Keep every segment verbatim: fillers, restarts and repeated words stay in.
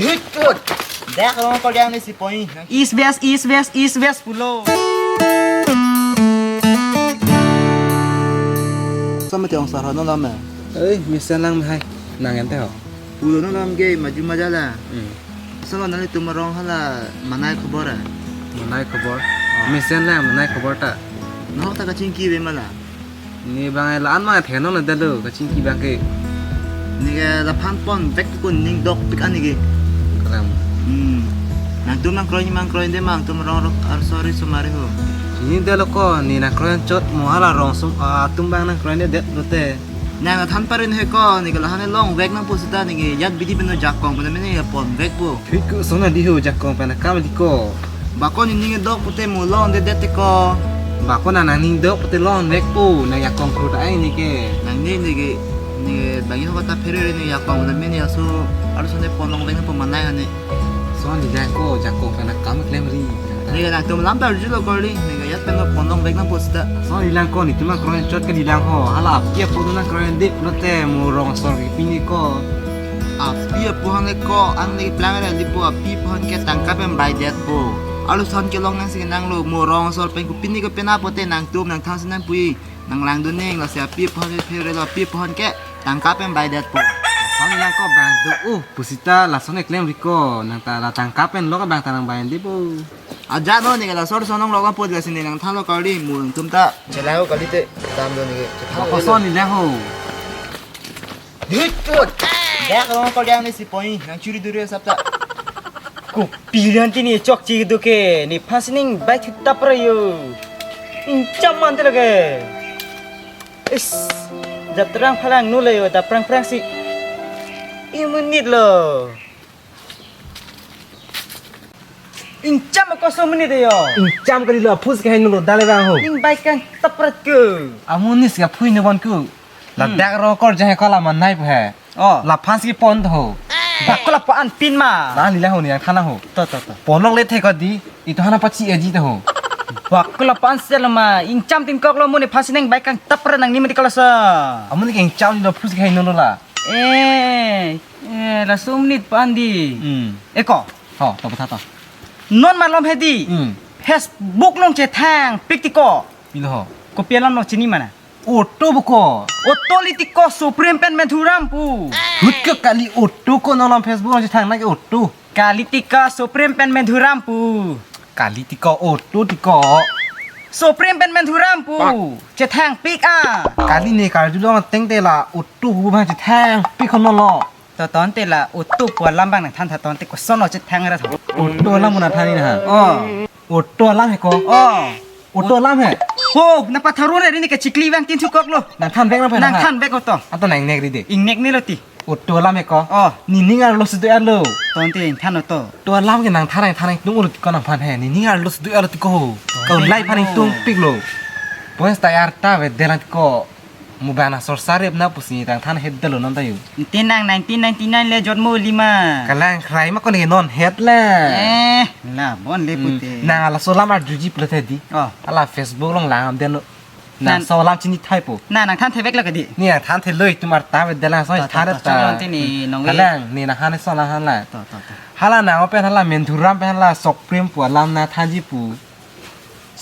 Hit put. Dak rong ko diang ni si poi. East west, east west, east west pulo. Sama tiang sarha no lam eh. Eh, mesen lang hai. Nang ente ho. Pulo no lam ke maju maja la. Hmm. Solo nang itum arong hala manai khobor eh. Manai khobor. Ah. Mesen lang manai khobor ta. No ta kachingki ve mala. Ne bang la-an ma theno na dalo kachingki bang ke. Ne ke laphan pon vek ko ning dok pik ani ke. Kalang. Hmm. Nangtum nangkroi mang kroi de mang tum rong rok ar sorry sumari ho. Ini dalo ko ne nangkroi chot mo hala rong sum atum bang nangkroi de det lote. Nang than parin he ko ne ke lahan long vek nang pusita ne ke yat bidi beno jakong pen mene ya pon vek po. Pik ko sona di ho jakong pen kam di ko. Bako ne ning dok pute mo long de det ko. Bako na nang ning dok pute long vek po na yakong kru ta ai ne ke. Nang ne ne ke ne bagi ho kata phere ne yakong na mene aso alu sone pon long vek na po manai ane. Son di lang ko jakong pen kam klem ri. Ne ke nangtum lam ta julo ko ri ne ke yat pen pon long vek na pusita. Son di lang ko ne tuma kroen chot ke di lang ho hala api apo na kroen de lote mo rong sor ke pini ko. Api apo han le ko ang le plang le di po api apo han ke tangka pen bai det po. Alu son ke long nang si nang lo mo rong sor pen ku pini ko pena pote nangtum nangthan si nang pui. Nang lang dun ning lo si api apo han le phere lo api apo han ke tangka pen bai det po. Son lang ko bang do uh pusita lason eklem ri ko nang ta la tangka pen lo ka bang ta nang bai di po. Aja no ne ke la sor sonong lo ka po la si ne nangthan lo kali mo tum ta. Chelai ho kali te dam do ne ke. Bako son ni le ho. Hit put. Dak rong ko diang ni si poi nang churi duri sap ta. Kopi lan ti ne chokche do ke ne phasening bai thit tap ra yo. Ingcham man te lage. Is. Jap terang phalang nu le yo dap prang prang si. Imunit lo. Ingcham ko so menit yo. Ingcham kali lo phus ke hai nu lo dale bang ho. Ning bai kang tap ra ke. Amonis ka phui ne bon ku. Ladak rokor jahe ko la manai pu he. Oh. Laphan si pon to ho. Bako la pa an pin ma. La ni la ho ni ang thana ho. To, to, to. Pon long le the ko di. Itu hana pachi eji to ho. Bako la pa an sel ma. Ingcham tin kok lo mo ne phasening bai kang tap ra nang ni mati kala sa. Amun ke ingcham ni lo phus ke hai no lo la. Eh, eh, la sum nit pa an di. Hmm. Eko. Ho, to patha to. Non malom he di. Hmm. Facebook long chethang pik ti ko. Pilo ho. Kopi alam lo chini mana. Auto buko. Auto li ti ko Supreme pen Madhuram pu. Hut ke kali auto ko nonglom Facebook nang chethang na ke auto. Kali ti ko Supreme pen Madhuram pu. Kali ti ko auto ti ko. Supreme pen Madhuram pu. Chethang pik a. Kali ne karjulong teng te la auto hu bang chethang pik ko nolo. To ton te la auto pu alam bang nang than tha ton te koson lo chethang ra tha. Auto alam mo nang than ni na. Oh. Auto alam he ko. Oh. Auto alam he. Ho, na patharu re ni ke chikli bang tin thukok lo. Nang than vek nang pha nang than vek auto. Ato nang nek ri de. Ingnek ni lo ti. Auto alam he ko. Oh. Ni ning arlo situ arlo. Ton te than auto. Auto alam ke nang than nang than nang tung ulut ko nang phan he. Ni ning arlo situ arlo ti ko ho. Ko lai phan tung pik lo. Pois ta arta ve delang ko. Mo bana sor sarep na pusi tang than het dalo non tayo. Tin nang nineteen ninety-nine le jot mo lima. Kalang khrai ma kone non het le. Eh, la bon le pute. Nang ala solam arjuji pula thedi. Oh. Ala Facebook long lang den. Nang solam chini thai po. Na nang than thevek la kadi. Ni ang than theloi tumar ta ve dela so than ta. Tini nong ve. Kalang ni na han solam han la. To, to, to. Hala na open hala Madhuram pen hala Supreme pu alam na thanji pu.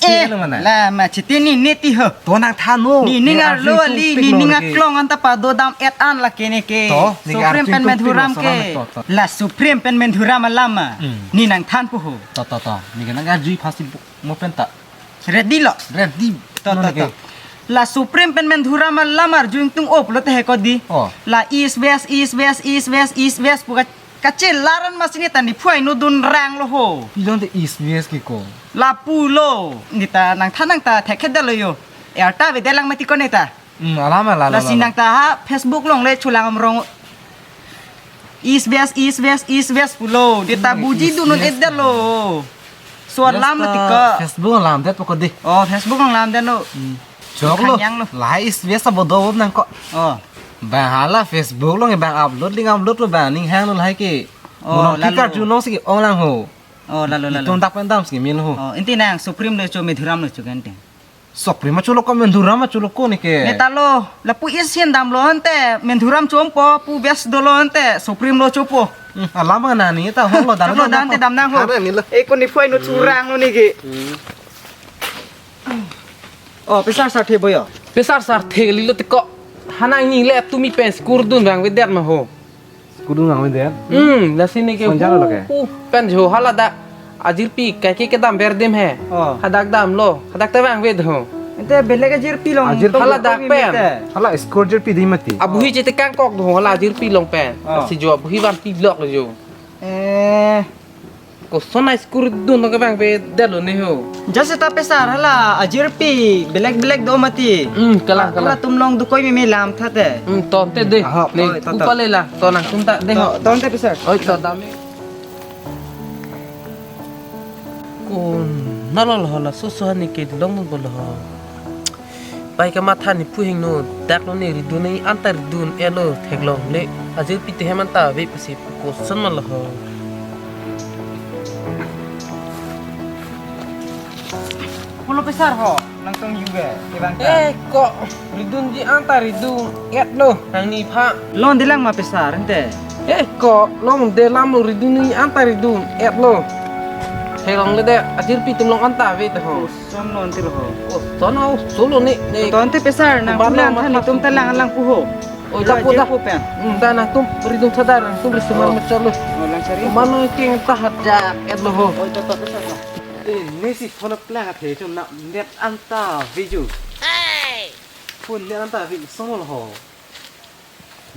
Eh, la ma chiti ni neti ho. To nang than no. Ni ning arlo ali, ni ning aklong anta pa do dam et an la kene ke. Supreme pen Madhuram ke. La Supreme pen Madhuram alam ma. Ni nang than pu ho. To, to, to. Ni nang arjui phasi mo pen ta. Ready lo. Ready. To, to, to. La Supreme pen Madhuram alam arjui tung op lo te he ko di. Oh. La East West, East West, East West, East West pu ka Kachelar an masi ni ta ni phuai no dun rang lo ho. Pilon te East West ke ko. Lapu lo. Ni ta nang than nang ta thekhet dalo yo. Erta ve delang mati ko ne ta. Hmm, alam ala. Lasi nang ta ha Facebook long le chulang amrong. East West, East West, East West pulo. Ni ta buji dunun et dalo. So alam mati ko. Facebook lam det pokok deh. Oh, Facebook long lam det lo. Hmm. Chok lo. Khanyang lo. Lai East West abodo nang ko. Oh. Bang hala Facebook long bang upload ling upload lo bang ning hang lo lahai ke. Oh, mo nong lalo. Kikar ju nong si ke ong lang ho. Oh, lalo, lalo. Itum dak pen dam si ke mil ho. Oh, inti nang Supreme lo cho Madhuram lo cho kan te. Supreme ma cho lo ko Madhuram ma cho lo ko ne ke. Ne ta lo, lapu East hin dam lo ante Madhuram chompo, pu West dolo ante Supreme lo chopo. Hmm, alam mana ni ta holo dan Holo dan te dam nang ho. Ada ni lo. Eh, ko ni phu ai no churang lo ni ke. Hmm. Oh, pesar sarthe boyo. Pesar sarthe kali lo te ko. Hanang ni le tumi pen skur dun vangvedet ma ho. Skur dun vangvedet? Hmm, lasi ni ke Sonjalo hu, lake? Hu, pen jo hala dak ajirpi kaike kedam berdim he. Oh. Hadak damlo, hadak te vangvedet ho. Ente belek ajirpi along Ajirpi. Hala dak pen. Hala skur ajirpi di mati. Abuhi jete kangkok do hala ajirpi along pen. Oh. Si jo abuhi vanpi lok jo. Eh. Koson a skur dun ke vangvedet lo ni ho. Just ta pesar hala ajirpi belek belek do mati. Hmm, kalang, kalang. Hala tum along dukoi meme lam tha te. Hmm, ton te de. Ahok. Ne, oi, ton, ton. Upale la, ton nangtum ta de ho. Ton, ton te pesar. Oi, ton dam. Ko nalo lo hala soso hani ke long bolo ho. Pai kamatha ni phu hingno, dak lo ni ridun ni anta ridun elo theklongle. Ajirpi te hem anta ave pusi koson ma lo ho. Pulo pesar ho, nangtum yuge, kevang ta. Eh, ko ridun ji anta ridun et lo, nang ni pha. Longde lang ma pesar, ente. Eh, ko longde lam lo ridun ni anta ridun et lo. Theklongle de, ajirpi atum along anta ave te ho. Son non tiro ho. Oh, son ho, solo ni, ni. Ton te pesar, nang Kubar pulang lo than mas itum ta lang lang pu ho. Oh, dak pu, dak pu pen. Hmm, dak nangtum ridun thadar, nangtum risumar Oh. Machalo. Oh, lang sari. Mano king tahat ja et lo ho. Oh, to, to, pesar, to. Eh, ni si phone plang athe chun na net anta video. Hey! Phone net anta video solo ho.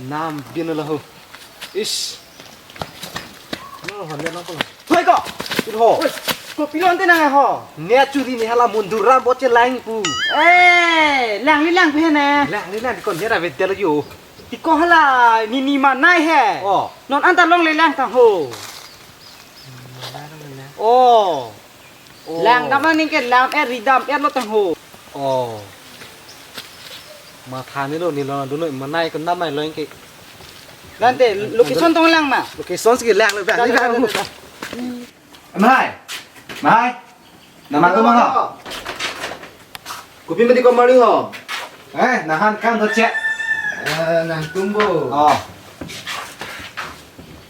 Nam bin lo ho. Ish. No ho, net lang ko. Hoi ko. It ho. Oi, kopilo ante nang ho. Net churi ni hala mundur ram boche lang pu. Eh, lang li lang pu he ne. Lang li lang ko net ave tel yo. Ti ko hala ni ni manai he. Oh. Non anta longle lang tang ho. Oh. Oh. Lang dam aning ke lam er ridam er lo tang ho. Oh. Matha ni lo ni lo duno manai ko namai lo ke. Nante location tong lang ma. Location si lang lo ba. Lang, ni lang, lang, lo. Lang. Mahai. Mahai. Nama tu maha. Kopi mati ko marli ho. Eh, nahan kan to cek. Eh, nangtum bo. Oh.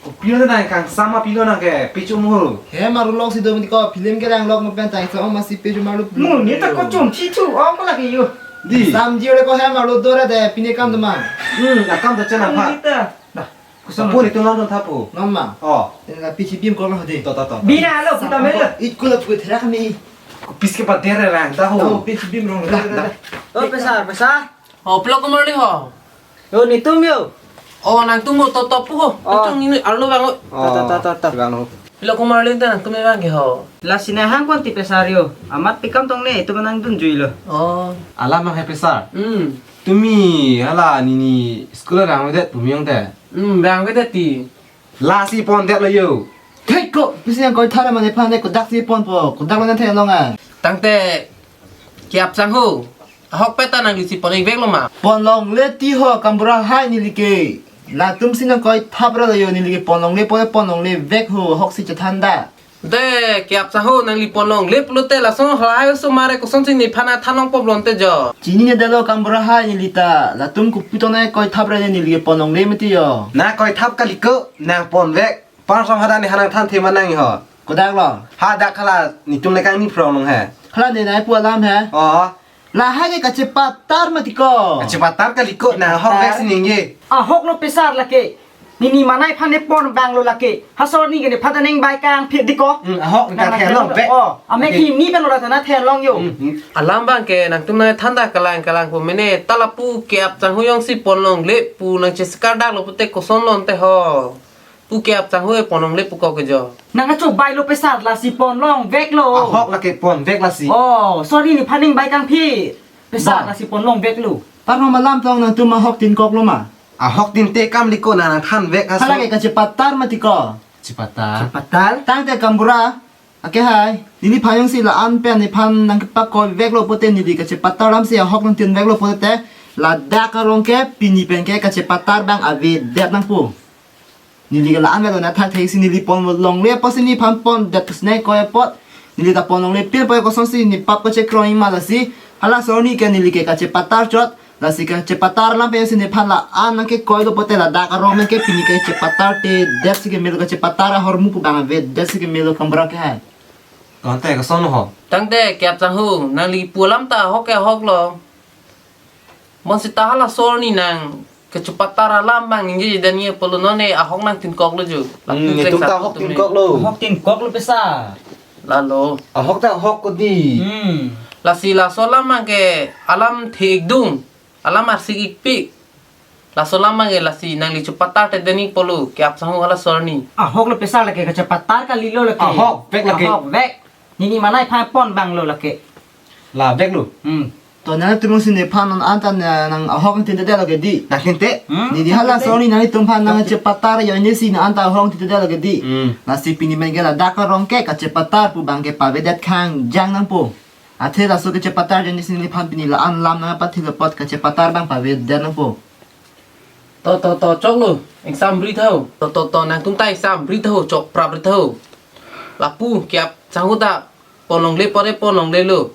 Kopilo nang kangsam ma pilo nang ke pichu mu. Hem arlo si do mati ko film ke lang lok mo pen tang sa ma si pichu malu. Mu ni ta ko chom chi chu ong ko lagi yo. Di. Samji ore ko hem arlo do ra de pine kam do ma. Hmm, akam to cek nang pha. Ni ta. Nah, koson puni tu nang thapu. Nang ma. Oh. Ina pichi bim ko lo de. To, to, to. Bina lo, puta me lo. It ko lo pu thera kami. Ko pis ke pader ra ta ho. Oh, pichi bim rong. Dah, dah. Oh, pesar, pesar. Oh, pulo ko marli ho. Yo, netum yo. Oh, nangtum bo to to pu ho. Oh. Nangtum ni arlo bang ho. To, to, to, to, to. Bang ho. Pulo ko marli ta nangtum bang ke ho. Lasi nahang ko ante pesar yo. Amat pekam tong ne, itum nangdun jui lo. Oh. Alam ma hai pesar. Hmm. Tumi hala ni ni school rang vedet tumi ong te. Hmm, rang vedet ti. Lasi pondet lo yo. Thek ko, pisi nangkoi thara mane phane kodak si ponpo, kodak lo nang thelong a. Tangte kiap chang ho. Ahok peta nangli si pon-ik vek lo ma. Pon longle ti ho kambura hai neli ke. Latum si nangkoi thap ra lo yo neli ke pon longle po pon longle vek ho ahok si chethan da. De, kiap chang ho nangli pon longle pulote lason halahai osomar ke kosonsi nephan than longpo pulote jo. Chinine det lo kambura hai neli ta, latum kopi tong nangkoi thap ra neli ke pon longle mati yo. Nangkoi thap kali ko, nang pon vek. Par som hadak ne hanang thanthe ma nang ho. Kodak lo. Hadak hala netum le kangni phrong long he. Hala ne nai pu alam he. Oh. Lahai ke kachepatar mati ko. Kachepatar kali ko nang ahok vek si ningje. Ahok lo pesar lake. Nini manai phane pon bang lo lake. Hasor ni ke nephan ta neng bai kangphit di ko. Hmm, ahok nang nang thelong vek. Oh, ame ki ni pen lo ta nang thelong yo. Hmm, hmm. Alam bang ke nangtum nangthan ta kalang kalang pu mene ta lapu kiap chang ho jongsi pon longle pu nang cheskar dak lo pute koson lo ante ho. Pu kiap chang ho pon longle pu ko ke jo. Nang acho bai lo pesar lasi pon long vek lo. Ahok lake pon vek lasi. Oh, sorry nephan neng bai kangphit. Pesar lasi pon long vek lo. Par ho malam tong nangtum ahok tin kok lo ma. Ahok tin te kam liko nang nangthan vek aso. Hala ke kachepatar mati ko. Chepatar. Chepatar. Tangte kambura. Ake hai. Neliphan jongsi la-an pen nephan nangkepakoi vek lo pote neli kachepatar lam si ahok nangtin vek lo pote. Ladak arong ke pini pen ke kachepatar bang avedet nangpo. Neli ke la-an vek lo na thak thek si neli pon longle apot si nephan pondet pusne koi apot. Neli ta pon longle pin po kosonsi nepap kachekroi ma lasi. Hala sorni ke neli ke kachepatar chot. Lasi kachepatar alam pensi nephan la-an nangkekoi lo pote ladak arong pen ke pini kachepatarte det si kemelo, kachepatar ahormu pu abang avedet si kemelo, kambra ke hai. Tangte koson ho? Tangte Kiap Sanghu, nangli pu alam ta ahok ke ahok lo. Bonsita halaso arni nang kachepatar alam abang ningjejedet nangji pulo, non ne ahok nangtinkok lo jo. Hmm, lapu netum ta ahok tinkok lo. Ahok tinkok lo pesa. Lalo. Ahok ta ahok ko dei. Hmm. Lasi laso alam abang ke alam the-ikdung, alam arsik-ikpik. Laso alam abang ke lasi nangli chepatarte det nangji pulo, Kiap Sanghu, halaso arni. Ahok lo pesa lake, kachepatar kalilo lake. Ahok vek lake. Ahok vek. Nini manai phan pon abang lo lake. La vek lo. Hmm. To nangtum si nephan non anta na nang ahok nangtinte det lake dei. Nangtinte. Hmm? Neli halaso arni nanglitum aphan nangchepatar ajoine si nang anta ahok nangtinte det lake dei. Hmm. Lasi pini pen ke ladak arong ke kachepatar pu abang ke pavedet khangjang nangpo. Athe laso kachepatar ajoine si neliphan pini la-an alam nangpathelo apot kachepatar abang pavedet nangpo. To, to, to, choklo, exam bri tha ho. To, to, to, nangtum ta exam bri tha ho, chok prap bri tha ho. Lapu Kiap Sanghu ta ponlongle pore ponlongle lo.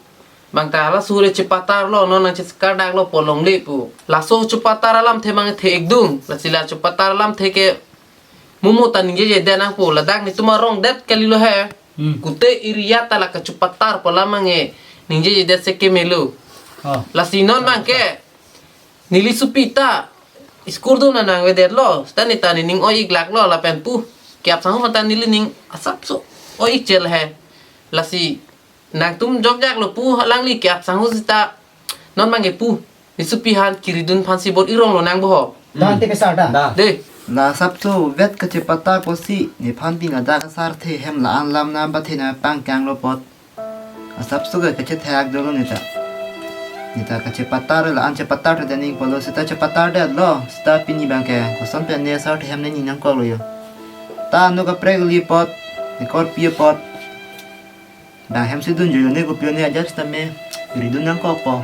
Bang ta halaso hure chepatar lo, non nangchekardak lo ponlongle pu. Laso chepatar alamthe abang the-ikdung, lasi la chepatar alamthe ke mumu ta ningjejedet nangpo, ladak netum arong det kalilo he. Hmm. Kute area ta la kachepatar pu alam abang ke ningjejedet si kemelo. Oh. Lasi non abang ke neli sopi ta school dun nangvedetlo, seta ne ta nening oi-iklak lo lapen pu. Kiap Sanghu aphan ta neli ning asapso oi-ik chel he. Lasi nangtum jokjak lo pu alangli Kiap Sanghu seta. Non abang ke pu. Ne sopi aphan kiridun aphansi bor-i rong lonang bo ho. Da, tangte pesa da. Da. Dei. La asapso vet kachepatar apotsi nephan pini ladak asarthe ahem la-an alam nangpathe nangpangkang lo apot. Asapso ke kachethak dolo neta. Neta kachepatar la-an chepatarte det nangji pulo, seta chepatar detlo, seta pini abang ke koson pen ne asarthe ahem ne ni nangkok lo jo. Ta ano kaprek kali apot, ne korpi apot. Bang hem si dun jo ne, kopi ne ajat seta me ridun nangkokpo.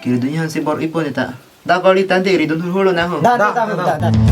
Kiridun aphansi bor-ipo neta. Da kali tangte ridun hurhur lonang ho. Da, da, da, da, da.